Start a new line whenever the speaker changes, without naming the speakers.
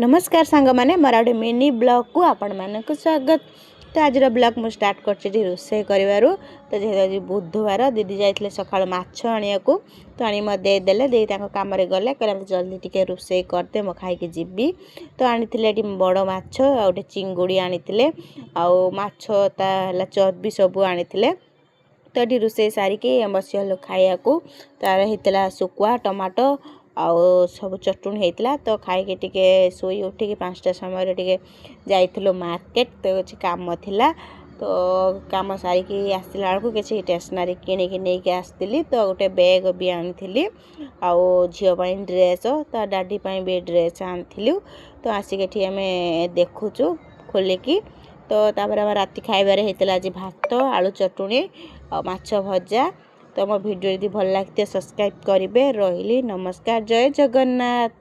ନମସ୍କାର ସାଙ୍ଗମାନେ, ମୋର ଗୋଟେ ମିନି ବ୍ଲଗ୍କୁ ଆପଣମାନଙ୍କୁ ସ୍ୱାଗତ। ତ ଆଜିର ବ୍ଲଗ୍ ମୁଁ ଷ୍ଟାର୍ଟ କରିଛି ଏଠି ରୋଷେଇ କରିବାରୁ। ତ ଯେହେତୁ ଆଜି ବୁଧବାର, ଦିଦି ଯାଇଥିଲେ ସକାଳୁ ମାଛ ଆଣିବାକୁ, ତ ଆଣି ମୋତେ ଦେଇଦେଲେ, ଦେଇ ତାଙ୍କ କାମରେ ଗଲେ। କହିଲେ, ମୋତେ ଜଲ୍ଦି ଟିକେ ରୋଷେଇ କରିଦେ, ମୁଁ ଖାଇକି ଯିବି। ତ ଆଣିଥିଲେ ଏଠି ବଡ଼ ମାଛ ଆଉ ଗୋଟେ ଚିଙ୍ଗୁଡ଼ି ଆଣିଥିଲେ, ଆଉ ମାଛ ତା ହେଲା ଚର୍ବି ସବୁ ଆଣିଥିଲେ। ତ ଏଠି ରୋଷେଇ ସାରିକି ବସିଗଲୁ ଖାଇବାକୁ। ତାର ହେଇଥିଲା ଶୁଖୁଆ, ଟମାଟୋ ଆଉ ସବୁ ଚଟୁଣି ହେଇଥିଲା। ତ ଖାଇକି ଟିକେ ଶୋଇ ଉଠିକି 5ଟା ସମୟରେ ଟିକେ ଯାଇଥିଲୁ ମାର୍କେଟ। ତ କିଛି କାମ ଥିଲା, ତ କାମ ସାରିକି ଆସିଲା ବେଳକୁ କିଛି ଷ୍ଟେସନାରୀ କିଣିକି ନେଇକି ଆସିଥିଲି। ତ ଗୋଟେ ବ୍ୟାଗ୍ ବି ଆଣିଥିଲି, ଆଉ ଝିଅ ପାଇଁ ଡ୍ରେସ୍, ତା ଡାଡ଼ି ପାଇଁ ବି ଡ୍ରେସ୍ ଆଣିଥିଲୁ। ତ ଆସିକି ଏଠି ଆମେ ଦେଖୁଛୁ ଖୋଲିକି। ତ ତାପରେ ଆମ ରାତି ଖାଇବାରେ ହେଇଥିଲା ଆଜି ଭାତ, ଆଳୁ ଚଟୁଣି ଆଉ ମାଛ ଭଜା। ତ ମୋ ଭିଡ଼ିଓ ଯଦି ଭଲ ଲାଗିଥିବ, ସବସ୍କ୍ରାଇବ୍ କରିବେ। ରହିଲି, ନମସ୍କାର, ଜୟ ଜଗନ୍ନାଥ।